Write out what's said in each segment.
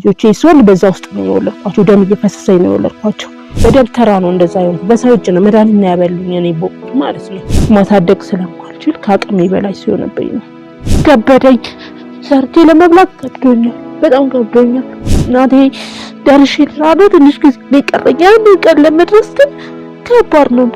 ልጆቼ ስወልድ በዛ ውስጥ ነው የወለድኳቸው። ደም እየፈሰሰኝ ነው የወለድኳቸው። በደብተራ ነው እንደዛ የሆንኩት። በሰው እጅ ነው መድኃኒት ነው ያበሉኝ እኔ በወቅቱ ማለት ነው። ማሳደግ ስለማልችል ከአቅሜ በላይ ሲሆንብኝ ነው። ከበደኝ። ሰርቼ ለመብላት ከብዶኛል፣ በጣም ከብዶኛል። እናቴ ደርሼ ልራዱ ትንሽ ጊዜ ይቀረኛል። ያን ቀን ለመድረስ ግን ከባድ ነው።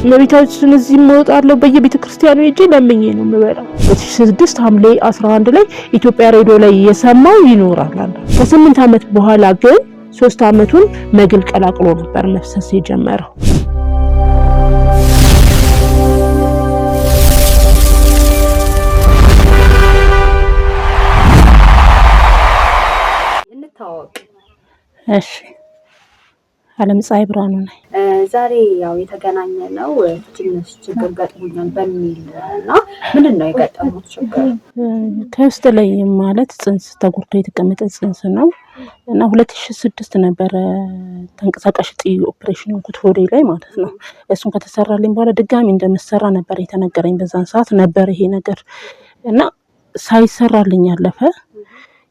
እመቤታችን እዚህ እወጣለሁ በየቤተ ክርስቲያኑ ሄጄ ለምኜ ነው የምበላው። 2006 ሐምሌ 11 ላይ ኢትዮጵያ ሬዲዮ ላይ የሰማው ይኖራል አለ። ከ8 ዓመት በኋላ ግን 3 ዓመቱን መግል ቀላቅሎ ነበር መፍሰስ የጀመረው። እንታወቅ። እሺ፣ አለም ፀሐይ ብርሃኑ ነኝ። ዛሬ ያው የተገናኘ ነው ትንሽ ችግር ገጥሞኛል በሚል እና ምንድን ነው የገጠሙት ችግር? ከውስጥ ላይ ማለት ጽንስ ተጎድቶ የተቀመጠ ጽንስ ነው እና 2006 ነበረ ተንቀሳቃሽ እጢ ኦፕሬሽን የሆንኩት ሆዴ ላይ ማለት ነው። እሱን ከተሰራልኝ በኋላ ድጋሚ እንደምሰራ ነበር የተነገረኝ። በዛን ሰዓት ነበር ይሄ ነገር እና ሳይሰራልኝ ያለፈ።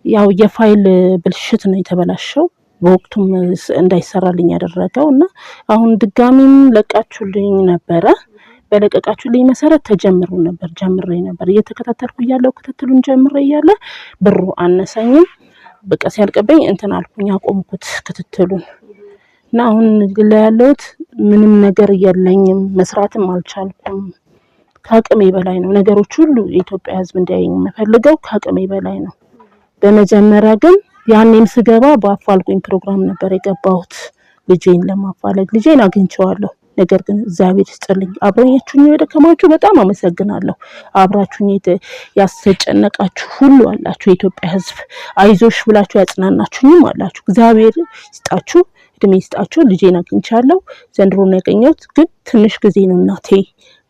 ያው የፋይል ብልሽት ነው የተበላሸው በወቅቱም እንዳይሰራልኝ ያደረገው እና አሁን ድጋሚም ለቃችሁልኝ ነበረ። በለቀቃችሁልኝ መሰረት ተጀምሮ ነበር፣ ጀምሬ ነበር እየተከታተልኩ እያለሁ ክትትሉን ጀምሬ እያለ ብሩ አነሰኝም። በቃ ሲያልቅብኝ እንትን አልኩኝ፣ አቆምኩት ክትትሉን እና አሁን ላይ ያለሁት ምንም ነገር የለኝም፣ መስራትም አልቻልኩም። ከአቅሜ በላይ ነው ነገሮች ሁሉ። የኢትዮጵያ ሕዝብ እንዲያየኝ የምፈልገው ከአቅሜ በላይ ነው። በመጀመሪያ ግን ያኔም ስገባ በአፋልጉኝ ፕሮግራም ነበር የገባሁት ልጄን ለማፋለግ። ልጄን አግኝቼዋለሁ። ነገር ግን እግዚአብሔር ይስጥልኝ፣ አብራችሁኝ የደከማችሁ በጣም አመሰግናለሁ። አብራችሁኝ ያስጨነቃችሁ ሁሉ አላችሁ። የኢትዮጵያ ሕዝብ አይዞሽ ብላችሁ ያጽናናችሁኝም አላችሁ። እግዚአብሔር ይስጣችሁ፣ እድሜ ይስጣችሁ። ልጄን አግኝቻለሁ። ዘንድሮ ነው ያገኘሁት፣ ግን ትንሽ ጊዜ ነው እናቴ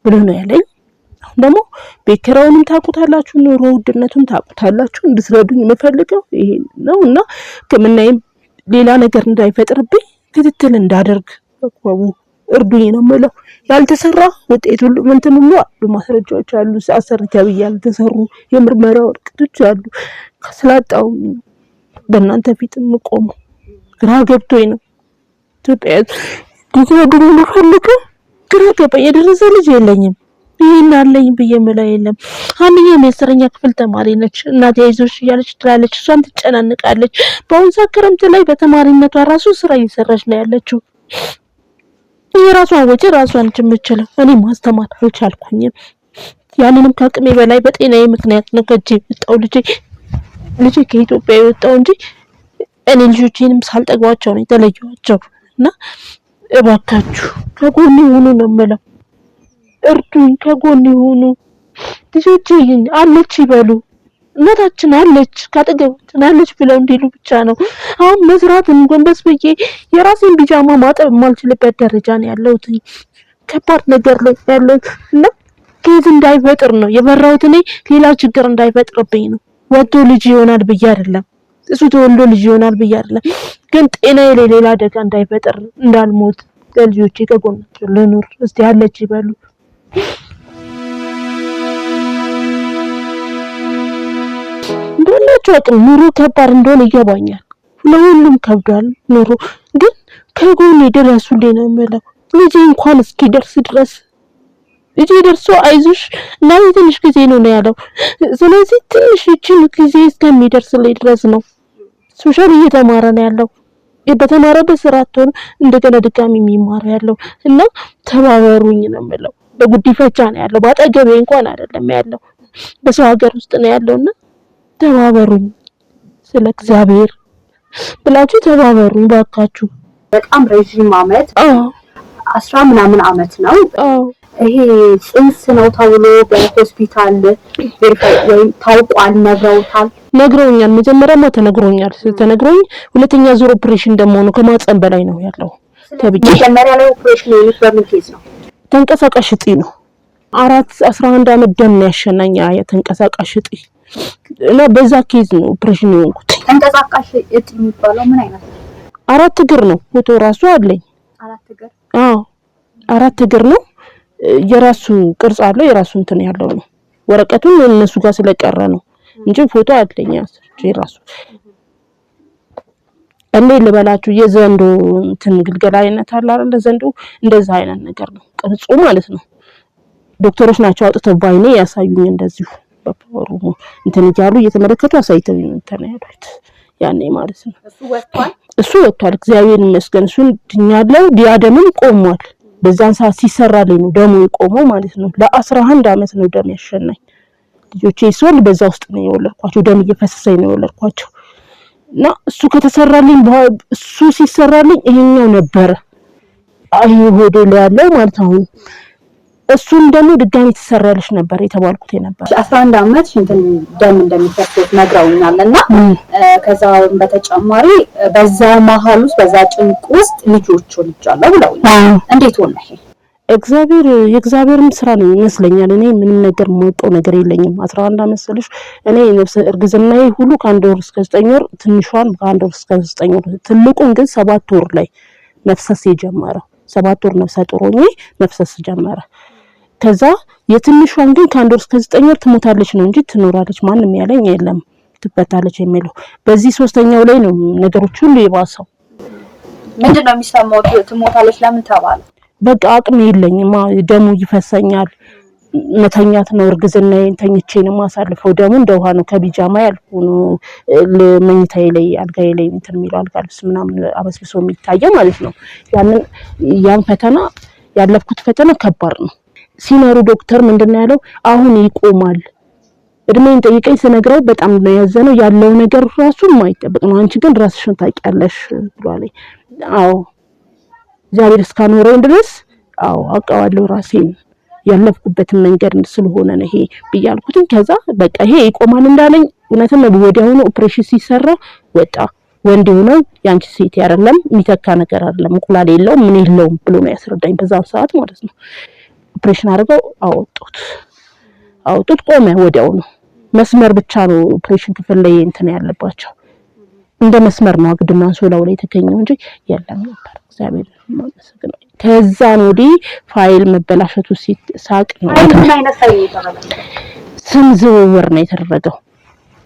ብሎ ነው ያለኝ። አሁን ደግሞ ቤት ኪራዩንም ታውቁታላችሁ፣ ኑሮ ውድነቱን ታውቁታላችሁ። እንድትረዱኝ የምፈልገው ይሄ ነው እና ሕክምናዬም ሌላ ነገር እንዳይፈጥርብኝ ክትትል እንዳደርግ በአግባቡ እርዱኝ ነው የምለው። ያልተሰራ ውጤት ሁሉ እንትን ሁሉ አሉ፣ ማስረጃዎች አሉ። አሰሪ ተብዬ ያልተሰሩ የምርመራ ወረቀቶች አሉ። ስላጣው በእናንተ ፊት የምቆመው ግራ ገብቶኝ ነው። ኢትዮጵያ እንድትረዱኝ የምፈልገው ግራ ገባኝ። የደረሰ ልጅ የለኝም። ይህን አለኝ ብዬ የምለው የለም። አንደኛም የ10ኛ ክፍል ተማሪ ነች። እናቴ አይዞሽ እያለች ትላለች፣ እሷም ትጨናንቃለች። በአሁን ሰዓት ክረምት ላይ በተማሪነቷ ራሱ ስራ እየሰራች ነው ያለችው። የራሷን ወጪ ራሷን የምችለው እኔ ማስተማር አልቻልኩኝም። ያንንም ከአቅሜ በላይ በጤናዬ ምክንያት ነው ከእጄ የወጣው ልጄ ከኢትዮጵያ የወጣው እንጂ እኔ ልጆቼንም ሳልጠግባቸው ነው የተለየኋቸው። እና እባካችሁ ከጎኔ ሁኑ ነው የምለው። እርዱኝ፣ ከጎን ይሁኑ። ልጆቼ አለች ይበሉ፣ እናታችን አለች፣ ካጠገባችን አለች ብለው እንዲሉ ብቻ ነው። አሁን መስራት ጎንበስ ብዬ የራሴን ቢጃማ ማጠብ የማልችልበት ደረጃ ነው ያለሁት። ከባድ ነገር ላይ ያለሁት እና case እንዳይፈጥር ነው የፈራሁት። እኔ ሌላ ችግር እንዳይፈጥርብኝ ነው። ወጥቶ ልጅ ይሆናል ብዬ አይደለም፣ እሱ ተወልዶ ልጅ ይሆናል ብዬ አይደለም፣ ግን ጤናዬ ላይ ሌላ አደጋ እንዳይፈጥር እንዳልሞት ለልጆቼ ከጎናቸው ልኑር እስቲ አለች ይበሉ። ባላችሁ አቅም ኑሮ ከባድ እንደሆነ ይገባኛል። ለሁሉም ከብዷል ኑሮ፣ ግን ከጎኔ ድረሱልኝ ነው የምለው። ልጄ እንኳን እስኪደርስ ድረስ ልጄ ደርሶ አይዞሽ እና ትንሽ ጊዜ ነው ነው ያለው። ስለዚህ ትንሽ ይችን ጊዜ እስከሚደርስልኝ ድረስ ነው። social እየተማረ ነው ያለው። በተማረበት ስራ አትሆን እንደገና ድጋሚ የሚማር ያለው እና ተባበሩኝ ነው የምለው። በጉዲፈቻ ነው ያለው፣ በአጠገቤ እንኳን አይደለም ያለው፣ በሰው ሀገር ውስጥ ነው ያለውና ተባበሩኝ፣ ስለ እግዚአብሔር ብላችሁ ተባበሩኝ ባካችሁ። በጣም ረዥም ዓመት 10 ምናምን ዓመት ነው። ይሄ ጽንስ ነው ተብሎ በሆስፒታል verify ወይም ታውቋል፣ ነግረውታል። ነግረውኛል። መጀመሪያማ ተነግሮኛል። ተነግሮኝ ሁለተኛ ዙር ኦፕሬሽን ደግሞ ነው ከማህፀን በላይ ነው ያለው ተብዬ። መጀመሪያ ላይ ኦፕሬሽን የሆኑት በምን case ነው? ተንቀሳቃሽ እጢ ነው። 4 11 ዓመት ደም ነው ያሸናኝ ያ ተንቀሳቃሽ እጢ እና በዛ case ነው ኦፕሬሽን የሆንኩት። ተንቀሳቃሽ እጢ የሚባለው ምን አይነት ነው? 4 እግር ነው። ፎቶ ራሱ አለኝ። 4 እግር? አዎ 4 እግር ነው። የራሱ ቅርጽ አለው። የራሱ እንትን ያለው ነው። ወረቀቱን እነሱ ጋር ስለቀረ ነው እንጂ ፎቶ አለኝ ራሱ። እንዴ ልበላችሁ የዘንዶ እንትን ግልገል አይነት አለ አይደል? ዘንዶ እንደዛ አይነት ነገር ነው ቅርጹ ማለት ነው። ዶክተሮች ናቸው አውጥተው ባይኔ ያሳዩኝ። እንደዚሁ በ power ኡ እንትን እያሉ እየተመለከቱ አሳይተው እንትን ያሉት ያኔ ማለት ነው። እሱ ወጥቷል፣ እግዚአብሔር ይመስገን። እሱን ድኛለሁ። ዲያደምም ቆሟል። በዛን ሰዓት ሲሰራልኝ ነው ደሙ የቆመው ማለት ነው። ለ11 አመት ነው ደም ያሸናኝ። ልጆቼ ስወልድ በዛ ውስጥ ነው የወለድኳቸው። ደም እየፈሰሰኝ ነው የወለድኳቸው። እና እሱ ከተሰራልኝ እሱ ሲሰራልኝ ይሄኛው ነበረ ይሄ ሆዴ ላይ ያለው ማለት አሁን እሱን ደግሞ ድጋሚ ትሰሪያለሽ ነበር የተባልኩት የነበረ 11 አመት እንትን ደም እንደሚፈስስ ነግረውኛል። እና ከዛ በተጨማሪ በዛ መሀል ውስጥ በዛ ጭንቅ ውስጥ ልጆች ወልጃለሁ ብለውኛል። እንዴት ሆነ ይሄ? እግዚአብሔር የእግዚአብሔርም ስራ ነው ይመስለኛል። እኔ ምንም ነገር የማውቀው ነገር የለኝም። 11 አመት ስልሽ እኔ ነፍሰ እርግዝናዬ ሁሉ ከአንድ ወር እስከ 9 ወር፣ ትንሿን ከአንድ ወር እስከ 9 ወር፣ ትልቁን ግን 7 ወር ላይ መፍሰስ የጀመረው 7 ወር ነፍሰ ጡር ሆኜ መፍሰስ ጀመረ። ከዛ የትንሿን ግን ከአንድ ወር እስከ 9 ወር ትሞታለች ነው እንጂ ትኖራለች ማንም ያለኝ የለም፣ ትበታለች የሚለው በዚህ ሶስተኛው ላይ ነው ነገሮች ሁሉ የባሰው። ምንድነው የሚሰማው? ትሞታለች ለምን ተባለ? በቃ አቅም የለኝም፣ ደሙ ይፈሰኛል። መተኛት ነው እርግዝናዬን ተኝቼ ነው የማሳልፈው። ደሙ እንደ ውሃ ነው፣ ከቢጃማ ያልኩ ነው መኝታዬ ላይ አልጋዬ ላይ እንትን የሚለው አልጋ ልብስ ምናምን አበስብሶ የሚታየው ማለት ነው። ያንን ያን ፈተና ያለፍኩት ፈተና ከባድ ነው። ሲኖሩ ዶክተር ምንድነው ያለው? አሁን ይቆማል። እድሜን ጠይቀኝ ስነግረው በጣም ነው ያዘነው። ያለው ነገር ራሱ የማይጠበቅ ነው። አንቺ ግን ራስሽን ታውቂያለሽ ብሏል። አዎ እግዚአብሔር እስካኖረኝ ድረስ አዎ አውቀዋለሁ ራሴን ያለፍኩበትን መንገድ ስለሆነ ነው ይሄ ብያልኩትኝ። ከዛ በቃ ይሄ ይቆማል እንዳለኝ እውነትም ወዲያውኑ ኦፕሬሽን ሲሰራ ወጣ። ወንድ ሆነው ያንቺ ሴት አይደለም የሚተካ ነገር አይደለም፣ እንቁላል የለውም ምን የለውም ብሎ ነው ያስረዳኝ በዛው ሰዓት ማለት ነው። ኦፕሬሽን አድርገው አወጡት፣ ቆመ ወዲያውኑ። መስመር ብቻ ነው ኦፕሬሽን ክፍል ላይ እንትን ያለባቸው እንደ መስመር ነው አግድም አንሶላው ላይ የተገኘው እንጂ የለም ነበር። እግዚአብሔር ይመስገን። ከዛን ወዲህ ፋይል መበላሸቱ ሲሳቅ ነው ስም ዝውውር ነው የተደረገው።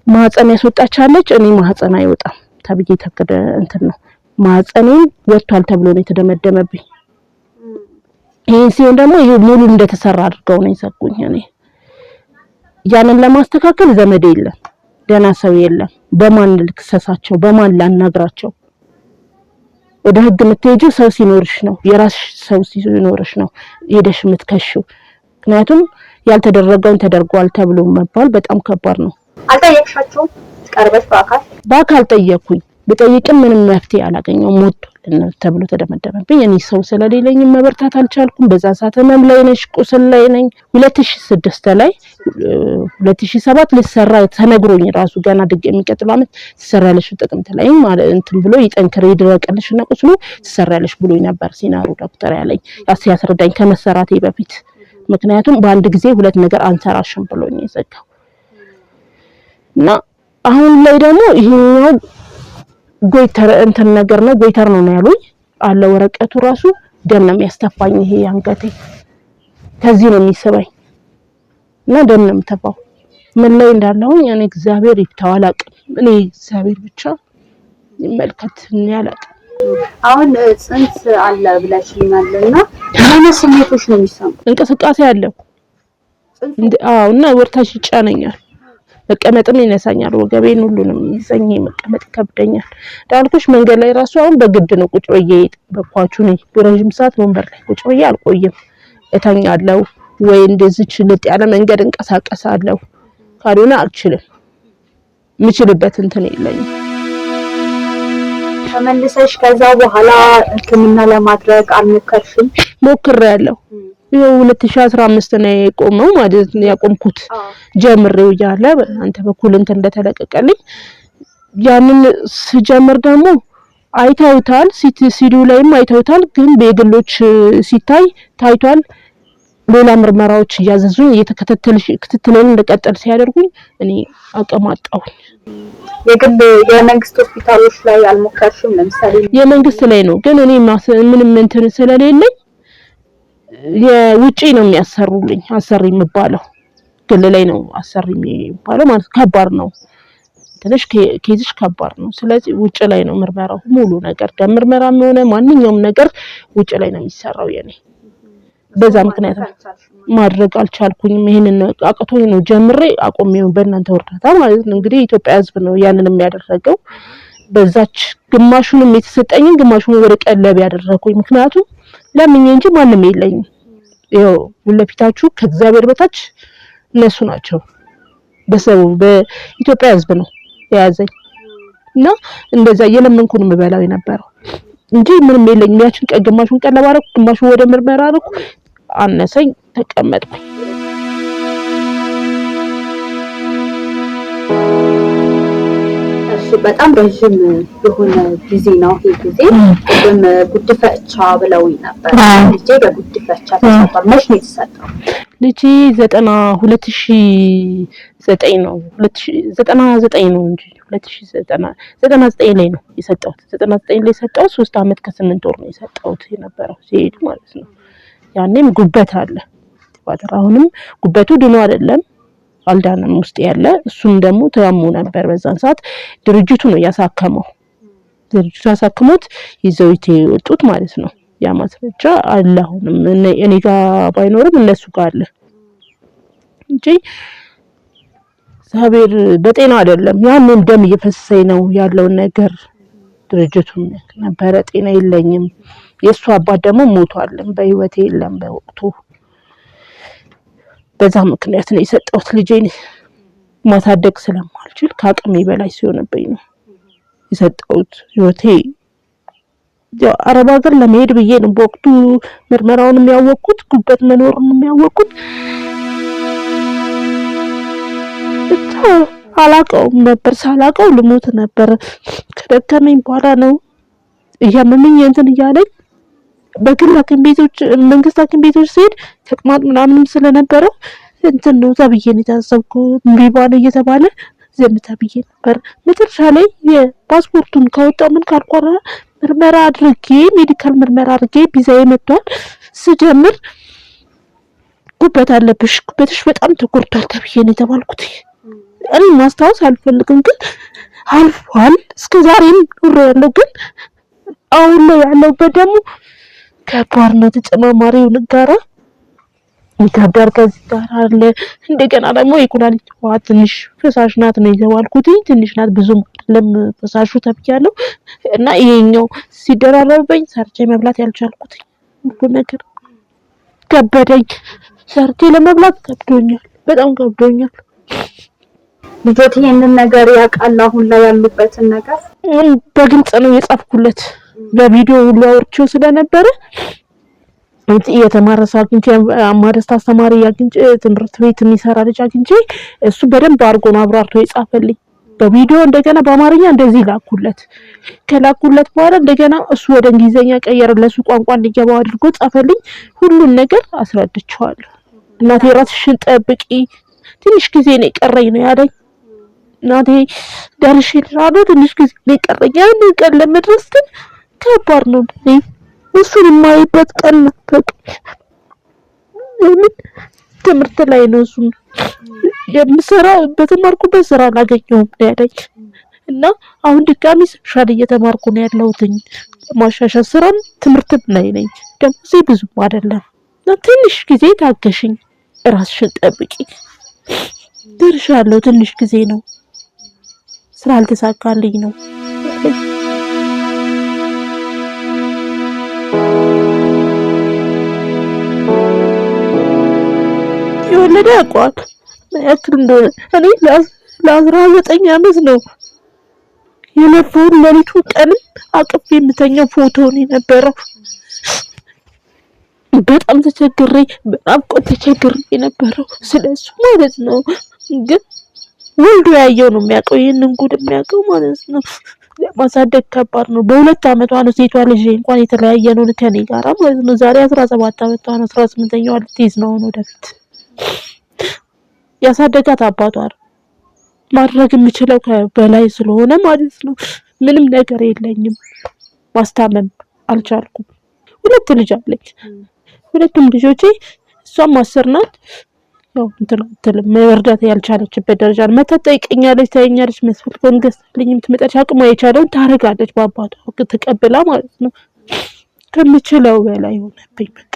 ማህፀን ያስወጣቻለች፣ እኔ ማህፀን አይወጣም ተብዬ ተከደ እንትን ነው ማህፀኔን ወጥቷል ተብሎ ነው የተደመደመብኝ። ይሄን ሲሆን ደግሞ ይሄ ሙሉ እንደተሰራ አድርገው ነው የዘጉኝ። እኔ ያንን ለማስተካከል ዘመድ የለም፣ ደህና ሰው የለም። በማን ልክሰሳቸው? በማን ላናግራቸው? ወደ ህግ የምትሄጂው ሰው ሲኖርሽ ነው፣ የራስሽ ሰው ሲኖርሽ ነው ሄደሽ የምትከሺው። ምክንያቱም ያልተደረገውን ተደርጓል ተብሎ መባል በጣም ከባድ ነው። አልጠየቅሻቸውም? ቀርበሽ በአካል በአካል ጠየቅኩኝ። ብጠይቅም ምንም መፍትሄ አላገኘውም። ሞቷል ተብሎ ተደመደመብኝ። እኔ ሰው ስለሌለኝ መበርታት አልቻልኩም። በዛ ሰዓት ህመም ላይ ነሽ፣ ቁስል ላይ ነኝ። 2006 ላይ 2007 ልሰራ ተነግሮኝ ራሱ ገና ድግ የሚቀጥለው አመት ትሰሪያለሽ ጥቅምት ላይ ማለት እንትን ብሎ ይጠንክር ይድረቅልሽ እና ቁስሉ ትሰሪያለሽ ብሎኝ ነበር ሲናሩ ዶክተር ያለኝ ያስረዳኝ ከመሰራቴ በፊት። ምክንያቱም በአንድ ጊዜ ሁለት ነገር አንሰራሽም ብሎኝ የዘጋው እና አሁን ላይ ደግሞ ይሄኛው goiter እንትን ነገር ነው፣ goiter ነው ነው ያሉኝ አለ ወረቀቱ ራሱ ደም ነው የሚያስተፋኝ። ይሄ አንገቴ ከዚህ ነው የሚስበኝ እና ደም ነው የምተፋው። ምን ላይ እንዳለሁኝ እኔ እግዚአብሔር ይፍታው አላውቅም። እኔ እግዚአብሔር ብቻ ይመልከት፣ እኔ አላውቅም። አሁን ጽንስ አለ ብለሽኛል እና ምን ስሜቶች ነው የሚሰሙ? እንቅስቃሴ አለው። አዎ እና ወርታሽ ይጫነኛል፣ መቀመጥም ይነሳኛል፣ ወገቤን ሁሉንም ይዘኝ መቀመጥ ይከብደኛል። እንዳልኩሽ መንገድ ላይ ራሱ አሁን በግድ ነው ቁጭ ብዬ የጠበኳችሁ። እኔ ረዥም ሰዓት ወንበር ላይ ቁጭ ብዬ አልቆይም። እተኛለሁ ወይ እንደዚች ልጥ ያለ መንገድ እንቀሳቀሳለሁ። ካልሆነ አልችልም። የምችልበት እንትን የለኝም። ተመልሰሽ ከዛ በኋላ ሕክምና ለማድረግ አልሞከርሽም? ሞክሬያለሁ። ይኸው 2015 ነው የቆመው ማለት ነው ያቆምኩት። ጀምሬው እያለ በእናንተ በኩል እንትን እንደተለቀቀልኝ ያንን ስጀምር ደግሞ አይተውታል፣ ሲዲው ላይም አይተውታል። ግን በግሎች ሲታይ ታይቷል። ሌላ ምርመራዎች እያዘዙኝ እየተከታተልሽ ክትትሌን እንደቀጠል ሲያደርጉኝ እኔ አቅም አጣሁኝ። የግል የመንግስት ሆስፒታሎች ላይ አልሞከርሽም? ለምሳሌ የመንግስት ላይ ነው ግን እኔ ምንም እንትን ስለሌለኝ የውጪ ነው የሚያሰሩልኝ። አሰሪ የሚባለው ግል ላይ ነው አሰሪ የሚባለው ማለት ከባድ ነው። ትንሽ case ሽ ከባድ ነው። ስለዚህ ውጭ ላይ ነው ምርመራው ሙሉ ነገር ደም ምርመራም የሆነ ማንኛውም ነገር ውጭ ላይ ነው የሚሰራው የኔ። በዛ ምክንያት ማድረግ አልቻልኩኝም። ይሄንን አቅቶኝ ነው ጀምሬ አቆሜው በእናንተ እርዳታ ማለት ነው። እንግዲህ የኢትዮጵያ ሕዝብ ነው ያንን የሚያደረገው። በዛች ግማሹንም የተሰጠኝን ግማሹን ወደ ቀለብ ያደረኩኝ፣ ምክንያቱም ለምኜ እንጂ ማንም የለኝም። ይኸው ለፊታችሁ ከእግዚአብሔር በታች እነሱ ናቸው። በሰው በኢትዮጵያ ሕዝብ ነው የያዘኝ እና እንደዛ እየለመንኩ ነው የምበላው የነበረው እንጂ ምንም የለኝም። ያችን ቀን ግማሹን ቀለብ አደረኩ፣ ግማሹን ወደ ምርመራ አደረኩ። አነሰኝ፣ ተቀመጥኩኝ። እሺ፣ በጣም ረዥም የሆነ ጊዜ ነው ይሄ ጊዜ። ቅድም ጉድፈቻ ብለውኝ ነበር። ልጄ በጉድፈቻ ተሰጥቷል። መች ነው የተሰጠው? ልጄ 2009 ነው 2099 ነው እንጂ 2099 ላይ ነው የሰጠሁት። 99 ላይ የሰጠሁት 3 አመት ከ8 ወር ነው የሰጠሁት የነበረው ሲሄድ ማለት ነው። ያኔም ጉበት አለ ባተር አሁንም ጉበቱ ድኖ አይደለም አልዳነም ውስጥ ያለ እሱም ደግሞ ታሞ ነበር። በዛን ሰዓት ድርጅቱ ነው ያሳከመው። ድርጅቱ ያሳክሞት ይዘውት የወጡት ማለት ነው። ያ ማስረጃ አለ አሁንም እኔ ጋር ባይኖርም እነሱ ጋር አለ እንጂ እግዚአብሔር በጤና አይደለም። ያንን ደም እየፈሰሰኝ ነው ያለውን ነገር ድርጅቱም ነበረ። ጤና የለኝም። የእሱ አባት ደግሞ ሞቷል፣ በህይወቴ የለም በወቅቱ። በዛ ምክንያት ነው የሰጠሁት። ልጄን ማሳደግ ስለማልችል ከአቅሜ በላይ ሲሆንብኝ ነው የሰጠሁት። ህይወቴ አረብ ሀገር ለመሄድ ብዬ ነው በወቅቱ ምርመራውን የሚያወቅኩት፣ ጉበት መኖሩን የሚያወቅኩት። ብቻ አላቀውም ነበር። ሳላቀው ልሞት ነበር። ከደከመኝ በኋላ ነው እያመመኝ እንትን እያለኝ በግል ሐኪም ቤቶች መንግስት ሐኪም ቤቶች ሲሄድ ተቅማጥ ምናምንም ስለነበረው እንትን ነው ተብዬ ነው የታሰብኩ። እምቢ ባለ እየተባለ ዝም ተብዬ ነበር። መጨረሻ ላይ የፓስፖርቱን ካወጣው ምን ካልቆረ ምርመራ አድርጌ medical ምርመራ አድርጌ ቪዛዬ መጥቷል። ስጀምር ጉበት አለብሽ፣ ጉበትሽ በጣም ተጎድቷል ተብዬ ነው የተባልኩት። እኔ ማስታወስ አልፈልግም፣ ግን አልፏል። እስከ ዛሬም ኑሮ ያለው ግን አሁን ላይ ያለሁበት ደግሞ ከባድ ነው። ተጨማማሪው ጋራ ይከብዳል። ከዚህ ጋር አለ እንደገና ደግሞ የኩላሊት ውሃ ትንሽ ፈሳሽ ናት ነው የተባልኩት። ትንሽ ናት ብዙም አይደለም ፈሳሹ ተብያለሁ። እና ይሄኛው ሲደራረብብኝ ሰርቼ መብላት ያልቻልኩት ሁሉ ነገር ከበደኝ። ሰርቼ ለመብላት ከብዶኛል፣ በጣም ከብዶኛል። ልጆት ይሄንን ነገር ያውቃል? አሁን ላይ ያሉበትን ነገር በግልጽ ነው የጻፍኩለት። በቪዲዮ ሁሉ አውርቼው ስለነበረ የተማረ ሰው አግኝቼ አማደስታ አስተማሪ አግኝቼ ትምህርት ቤት የሚሰራ ልጅ አግኝቼ እሱ በደንብ አድርጎ ነው አብራርቶ የጻፈልኝ በቪዲዮ። እንደገና በአማርኛ እንደዚህ ላኩለት። ከላኩለት በኋላ እንደገና እሱ ወደ እንግሊዘኛ ቀየረ፣ ለሱ ቋንቋ እንዲገባው አድርጎ ጻፈልኝ። ሁሉን ነገር አስረድቼዋለሁ። እናቴ ራስሽን ጠብቂ፣ ትንሽ ጊዜ ነው የቀረኝ ነው ያለኝ። እናቴ ደርሼልሻለሁ፣ ትንሽ ጊዜ ነው የቀረኝ። ያንን ቀን ለመድረስ ግን ከባድ ነው። እሱን የማይበት ቀን ናፈቀኝ። ለምን ትምህርት ላይ ነው እሱን የምሰራው፣ በተማርኩበት ስራ አላገኘሁም ነው ያለኝ። እና አሁን ድጋሚ social እየተማርኩ ነው ያለሁትኝ። ማሻሻል ስራም ትምህርትም ላይ ነኝ። ደሞዜ ብዙም አይደለም እና ትንሽ ጊዜ ታገሽኝ፣ ራስሽን ጠብቂ፣ ደርሻለሁ። ትንሽ ጊዜ ነው፣ ስራ አልተሳካልኝ ነው። የወለደ ያውቀዋል ምን ያክል እንደሆነ። እኔ ለ19 ዓመት ነው የለፋውን ሌሊቱ ቀንም አቅፌ የምተኛው ፎቶ ነው የነበረው። በጣም ተቸግሬ በናፍቆት ተቸግሬ የነበረው ስለሱ ማለት ነው። ግን ወልዶ ያየው ነው የሚያውቀው፣ ይህንን ጉድ የሚያውቀው ማለት ነው። ማሳደግ ከባድ ነው። በ2 ዓመቷ ነው ሴቷ ልጅ እንኳን የተለያየ ነው ከኔ ጋራ ማለት ነው። ዛሬ 17 ዓመቷ ነው፣ 18ኛዋ ልትይዝ ነው አሁን ወደፊት። ያሳደጋት አባቷ ነው። ማድረግ የምችለው ከበላይ ስለሆነ ማለት ነው። ምንም ነገር የለኝም። ማስታመም አልቻልኩም። 2 ልጅ አለኝ። ሁለቱም ልጆቼ እሷም 10 ናት፣ ያው እንትን አትልም፣ መርዳት ያልቻለችበት ደረጃ ነው። መታ ትጠይቀኛለች፣ ታየኛለች፣ የሚያስፈልገውን ገዝታልኝም ትመጣለች። አቅሟ የቻለውን ታደርጋለች፣ በአባቷ ተቀብላ ማለት ነው። ከምችለው በላይ ሆነብኝ። በቃ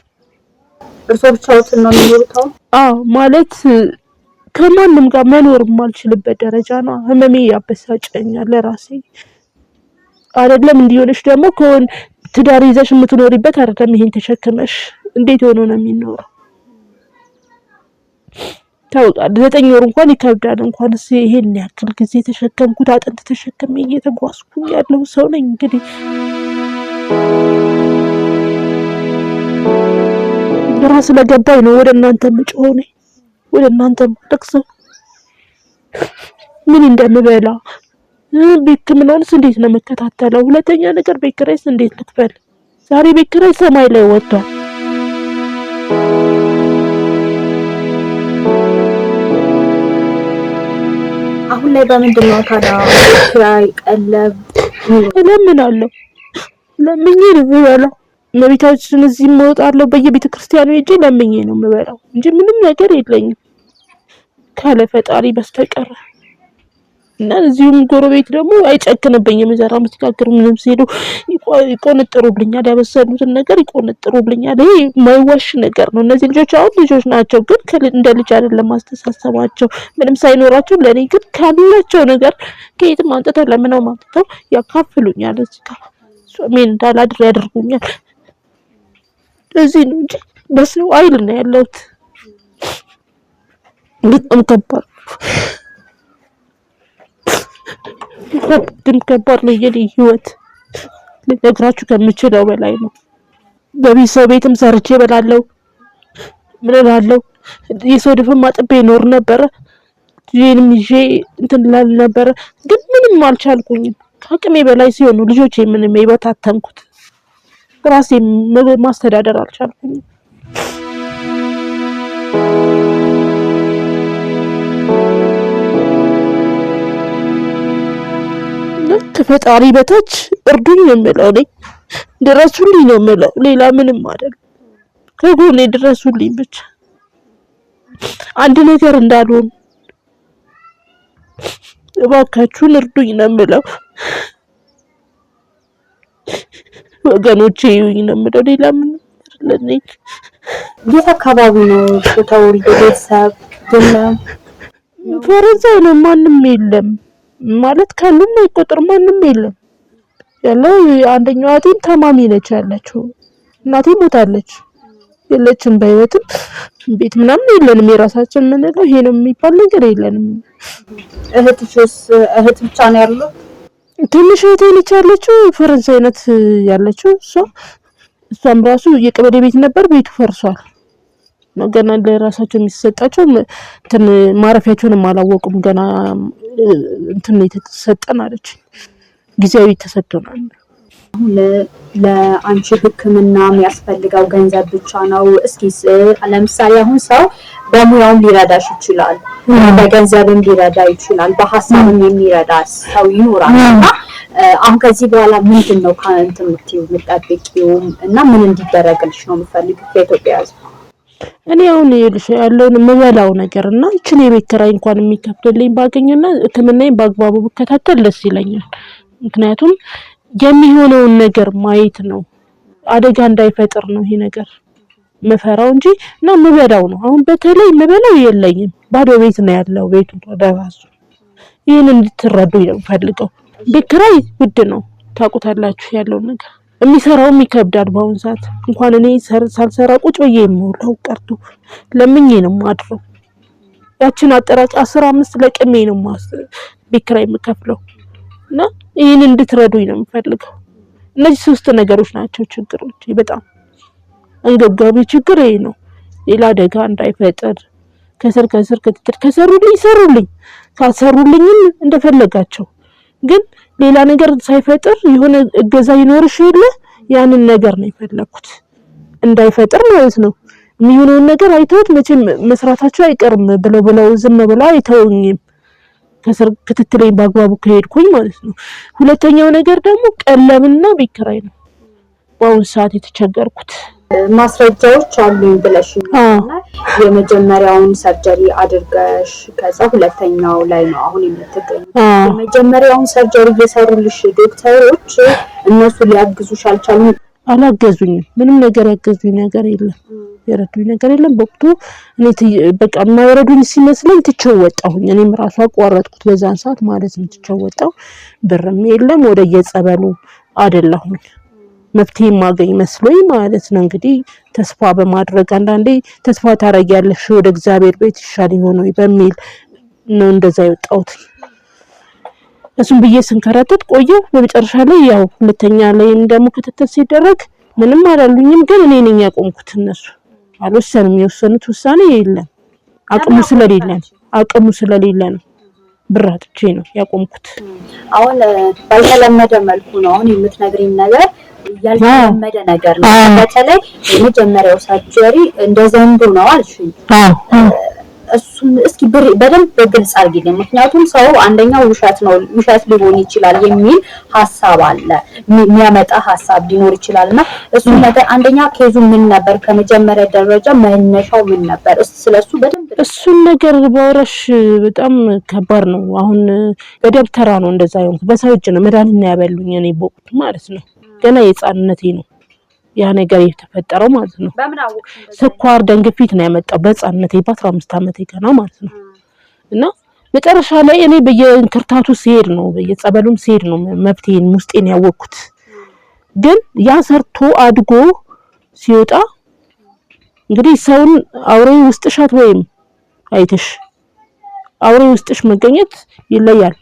እርስዎ ብቻዎትን ነው የሚኖሩት አሁን? አዎ፣ ማለት ከማንም ጋር መኖር የማልችልበት ደረጃ ነው። ህመሜ ያበሳጨኛል ለራሴ አይደለም። እንዲሆንሽ ደግሞ ከሆን ትዳር ይዘሽ የምትኖሪበት አይደለም። ይሄን ተሸክመሽ እንዴት ሆኖ ነው የሚኖረው? ታውቃለህ፣ 9 ወር እንኳን ይከብዳል። እንኳንስ ይሄን ያክል ጊዜ የተሸከምኩት አጥንት ተሸክሜ እየተጓዝኩኝ ያለው ሰው ነኝ። እንግዲህ ግራ ስለገባኝ ነው ወደ እናንተ የምጮኸው፣ እኔ ወደ እናንተ የማለቅሰው። ምን እንደምበላ፣ ሕክምናውንስ እንዴት ነው የምከታተለው? ሁለተኛ ነገር ቤት ኪራይስ እንዴት ልክፈል? ዛሬ ቤት ኪራይ ሰማይ ላይ ወጥቷል። አሁን ላይ በምንድን ነው ታዲያ ኪራይ፣ ቀለብ? እለምናለሁ፣ ለምኜ ነው የምበላው። እመቤታችን እዚህ እወጣለሁ፣ በየቤተ ክርስቲያኑ ሄጄ ለምኜ ነው የምበላው እንጂ ምንም ነገር የለኝም ካለ ፈጣሪ በስተቀር። እና እዚሁም ጎረቤት ደግሞ አይጨክንብኝም። እንጀራ ሲጋግር ምንም ሲሉ ይቆነጥሩብኛል፣ ያበሰሉትን ነገር ይቆነጥሩብኛል። ይሄ የማይዋሽ ነገር ነው። እነዚህ ልጆች አሁን ልጆች ናቸው፣ ግን እንደ ልጅ አይደለም አስተሳሰባቸው። ምንም ሳይኖራቸው ለእኔ ግን ካላቸው ነገር ከየትም አምጥተው ለምነው አምጥተው ያካፍሉኛል። እዚህ ጋር ጾሜን እንዳላድር ያደርጉኛል። እዚህ ነው እንጂ በሰው ኃይል ነው ያለሁት። በጣም ከባድ ግን ከባድ ነው የኔ ህይወት፣ ልነግራችሁ ከምችለው በላይ ነው። በቤተሰብ ቤትም ሰርቼ እበላለሁ፣ ምን እላለሁ። የሰው ድፍን አጥቤ እኖር ነበረ። ልጄንም ይዤ እንትን እላል ነበረ፣ ግን ምንም አልቻልኩኝም። ከአቅሜ በላይ ሲሆን ነው ልጆቼ ምንም የበታተንኩት። ራሴ ማስተዳደር አልቻልኩኝም። ከፈጣሪ በታች እርዱኝ ነው የምለው፣ እኔ ድረሱልኝ ነው የምለው፣ ሌላ ምንም አይደለም። ከጎኔ ድረሱልኝ ብቻ፣ አንድ ነገር እንዳልሆን እባካችሁን እርዱኝ ነው የምለው። ወገኖቼ ይዩኝ ነው የምለው፣ ሌላ ምንም አይደለም። የት አካባቢ ነው ተወልዶ? ቤተሰብ የለም? ፈረንሳይ ነው፣ ማንም የለም ማለት ካሉም አይቆጥር፣ ማንም የለም ያለው። አንደኛዋ እህቴም ታማሚ ነች ያለችው፣ እናቴ ሞታለች፣ የለችም በህይወትም። ቤት ምናምን የለንም፣ የራሳችን የምንለው ይሄ ነው የሚባል ነገር የለንም። እህትሽስ? እህት ብቻ ነው ያለው? ትንሽ እህቴ ነች ያለችው፣ ፈረንሳይ ናት ያለችው። እሷም ራሱ የቀበሌ ቤት ነበር፣ ቤቱ ፈርሷል። ገና ለራሳቸው የሚሰጣቸው እንትን ማረፊያቸውንም አላወቁም። ገና እንትን የተሰጠን አለች፣ ጊዜያዊ ተሰጥቶናል። አሁን ለአንቺ ሕክምና የሚያስፈልገው ገንዘብ ብቻ ነው? እስኪ ለምሳሌ አሁን ሰው በሙያውም ሊረዳሽ ይችላል፣ በገንዘብም ሊረዳ ይችላል፣ በሀሳብም የሚረዳ ሰው ይኖራል። እና አሁን ከዚህ በኋላ ምንድን ነው ከእንትን የምትይው የምትጠብቂው እና ምን እንዲደረግልሽ ነው የምትፈልጊው ከኢትዮጵያ ሕዝብ? እኔ አሁን ይኸውልሽ ያለውን የምበላው ነገር እና ይችን የቤት ኪራይ እንኳን የሚከፍልልኝ ባገኝና ሕክምናዬን በአግባቡ ብከታተል ደስ ይለኛል። ምክንያቱም የሚሆነውን ነገር ማየት ነው፣ አደጋ እንዳይፈጥር ነው ይሄ ነገር ምፈራው እንጂ እና የምበላው ነው። አሁን በተለይ የምበላው የለኝም፣ ባዶ ቤት ነው ያለው ቤቱ ለራሱ። ይህን እንድትረዱኝ ነው የምፈልገው። ቤት ኪራይ ውድ ነው ታውቁታላችሁ፣ ያለውን ነገር የሚሰራውም ይከብዳል። በአሁን ሰዓት እንኳን እኔ ሳልሰራ ቁጭ ብዬ የምውለው ቀርቶ ለምኜ ነው የማድረው። ያችን አጠራጭ 15 ለቅሜ ነው ቤት ኪራይ የምከፍለው እና ይህን እንድትረዱኝ ነው የምፈልገው። እነዚህ ሶስት ነገሮች ናቸው ችግሮች። በጣም አንገብጋቢ ችግር ይሄ ነው። ሌላ አደጋ እንዳይፈጥር ከስር ከስር ክትትል ከሰሩልኝ ሰሩልኝ፣ ካልሰሩልኝም እንደፈለጋቸው ግን ሌላ ነገር ሳይፈጥር የሆነ እገዛ ይኖርሽ የለ ያንን ነገር ነው የፈለኩት፣ እንዳይፈጥር ማለት ነው። የሚሆነውን ነገር አይተውት መቼም መስራታቸው አይቀርም ብለው ብለው ዝም ብለው አይተውኝም። ከስር ክትትለኝ በአግባቡ ከሄድኩኝ ማለት ነው። ሁለተኛው ነገር ደግሞ ቀለብና ቤት ኪራይ ነው በአሁን ሰዓት የተቸገርኩት። ማስረጃዎች አሉኝ ብለሽ የመጀመሪያውን surgery አድርገሽ ከዛ ሁለተኛው ላይ ነው አሁን የምትገኙ። የመጀመሪያውን surgery እየሰሩልሽ ዶክተሮች እነሱ ሊያግዙሽ አልቻሉም? አላገዙኝም። ምንም ነገር ያገዙኝ ነገር የለም፣ የረዱኝ ነገር የለም። በወቅቱ እኔ በቃ የማይረዱኝ ሲመስለኝ ትቼው ወጣሁኝ። እኔም ራሱ አቋረጥኩት በዛን ሰዓት ማለት ነው። ትቼው ወጣሁ። ብርም የለም፣ ወደ የጸበሉ አደላሁኝ። መፍትሄ የማገኝ መስሎኝ ማለት ነው። እንግዲህ ተስፋ በማድረግ አንዳንዴ ተስፋ ታረጊያለሽ፣ ወደ እግዚአብሔር ቤት ይሻል ይሆን ወይ በሚል ነው እንደዛ የወጣሁት። እሱም ብዬ ስንከራተት ቆየሁ። በመጨረሻ ላይ ያው ሁለተኛ ላይም ደግሞ ክትትል ሲደረግ ምንም አላሉኝም፣ ግን እኔ ነኝ ያቆምኩት። እነሱ አልወሰኑም። የወሰኑት ውሳኔ የለም። አቅሙ ስለሌለ ነው። አቅሙ ስለሌለ ነው። ብር አጥቼ ነው ያቆምኩት። አሁን ባልተለመደ መልኩ ነው አሁን የምትነግሪኝ ነገር፣ ያልተለመደ ነገር ነው። በተለይ የመጀመሪያው surgery እንደ ዘንዶ ነው አልሽኝ። እሱን እስኪ በደንብ በግልጽ አድርጊልኝ። ምክንያቱም ሰው አንደኛው ውሸት ነው ውሸት ሊሆን ይችላል የሚል ሀሳብ አለ፣ የሚያመጣ ሀሳብ ሊኖር ይችላል። እና እሱን ነገር አንደኛ case ኡ ምን ነበር፣ ከመጀመሪያ ደረጃ መነሻው ምን ነበር? ስለሱ በደንብ እሱን ነገር ባወራሽ በጣም ከባድ ነው። አሁን በደብተራ ነው እንደዛ የሆንኩት፣ በሰው እጅ ነው መድኃኒት ነው ያበሉኝ እኔ በወቅቱ ማለት ነው። ገና የህፃንነቴ ነው ያ ነገር የተፈጠረው ማለት ነው። ስኳር ደም ግፊት ነው ያመጣው በህፃንነቴ በ15 ዓመቴ ገና ማለት ነው። እና መጨረሻ ላይ እኔ በየእንክርታቱ ሲሄድ ነው በየጸበሉም ሲሄድ ነው መብቴን ውስጤን ያወቅኩት። ግን ያ ሰርቶ አድጎ ሲወጣ እንግዲህ ሰውን አውሬ ውስጥሻት ወይም አይተሽ አውሬ ውስጥሽ መገኘት ይለያል።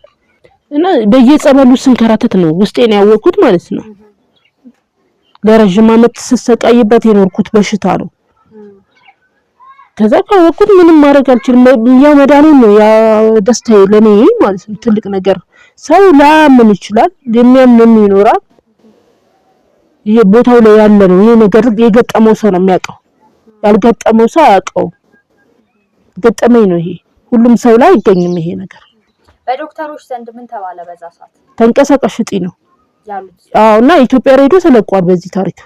እና በየጸበሉ ስንከራተት ነው ውስጤን ያወቅኩት ማለት ነው። ለረጅም ዓመት ስሰቃይበት የኖርኩት በሽታ ነው። ከዛ ካወቅኩት ምንም ማድረግ አልችልም። ያ መዳኑ ነው ያ ደስታዬ ለኔ ማለት ነው። ትልቅ ነገር ሰው ላያምን ይችላል፣ የሚያምንም ይኖራል። ይሄ ቦታው ላይ ያለ ነው። ይሄ ነገር የገጠመው ሰው ነው የሚያውቀው፣ ያልገጠመው ሰው አያውቀውም። ገጠመኝ ነው ይሄ። ሁሉም ሰው ላይ አይገኝም ይሄ ነገር። በዶክተሮች ዘንድ ምን ተባለ በዛ ሰዓት? ተንቀሳቃሽ እጢ ነው ያሉት። አዎ። እና ኢትዮጵያ ሬዲዮ ተለቋል በዚህ ታሪክ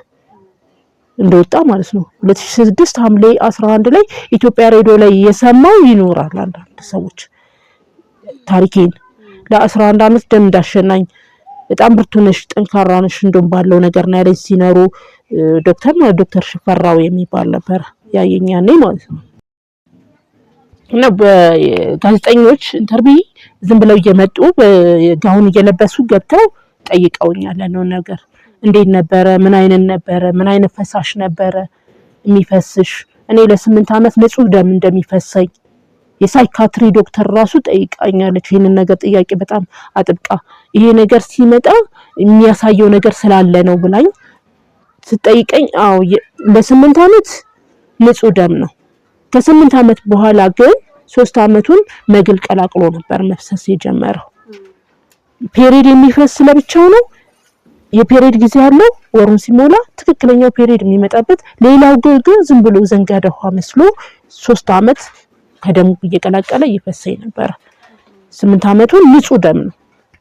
እንደወጣ ማለት ነው። 2006 ሐምሌ 11 ላይ ኢትዮጵያ ሬዲዮ ላይ የሰማው ይኖራል። አንዳንድ ሰዎች ታሪኬን ለ11 ዓመት ደም እንዳሸናኝ በጣም ብርቱ ነሽ፣ ጠንካራ ነሽ እንደውም ባለው ነገር ነው ያለኝ ሲኖሩ ዶክተር ማለት ዶክተር ሽፈራው የሚባል ነበር ያየኝ ያኔ ማለት ነው። እና በጋዜጠኞች interview ዝም ብለው እየመጡ ጋውን እየለበሱ ገብተው ጠይቀውኛል። ያለውን ነገር እንዴት ነበረ? ምን አይነት ነበረ? ምን አይነት ፈሳሽ ነበረ የሚፈስሽ? እኔ ለ8 ዓመት ንጹህ ደም እንደሚፈሰኝ የ psychiatry ዶክተር ራሱ ጠይቃኛለች። ይህንን ነገር ጥያቄ በጣም አጥብቃ ይሄ ነገር ሲመጣ የሚያሳየው ነገር ስላለ ነው ብላኝ ስጠይቀኝ፣ አዎ ለ8 ዓመት ንጹህ ደም ነው። ከ8 ዓመት በኋላ ግን 3 ዓመቱን መግል ቀላቅሎ ነበር መፍሰስ የጀመረው። period የሚፈስ ለብቻው ነው። የ period ጊዜ ያለው ወሩን ሲሞላ ትክክለኛው period የሚመጣበት፣ ሌላው ግን ዝም ብሎ ዘንጋዳ ውሃ መስሎ 3 ዓመት ከደሙ እየቀላቀለ እየፈሰኝ ነበረ። 8 ዓመቱን ንጹህ ደም ነው።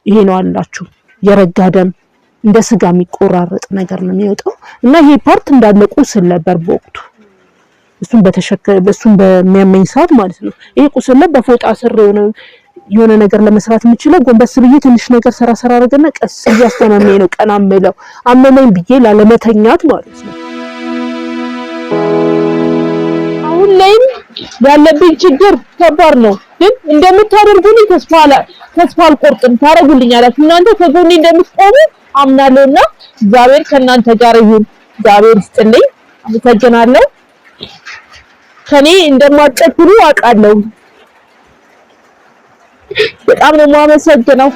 ይሄ ነው አላችሁ የረጋ ደም እንደ ስጋ የሚቆራረጥ ነገር ነው የሚወጣው። እና ይሄ part እንዳለ ቁስል ነበር በወቅቱ እሱን በተሸከ እሱን በሚያመኝ ሰዓት ማለት ነው። ይሄ ቁስል ላይ በፎጣ ስር የሆነ ነገር ለመስራት የምችለው ጎንበስ ብዬ ትንሽ ነገር ሰራ ሰራ አደረገና ቀስ እያስተማመኝ ነው ቀና ምለው አመመኝ ብዬ ላለመተኛት ማለት ነው። አሁን ላይም ያለብኝ ችግር ከባድ ነው፣ ግን እንደምታደርጉልኝ ተስፋ አልቆርጥም። ታደርጉልኛላችሁ፣ እናንተ ከጎኔ እንደምትቆሙ አምናለሁና እግዚአብሔር ከእናንተ ጋር ይሁን። እግዚአብሔር ይስጥልኝ። አመሰግናለሁ። ከኔ እንደማትጨክኑ አውቃለሁ። በጣም ነው የማመሰግነው።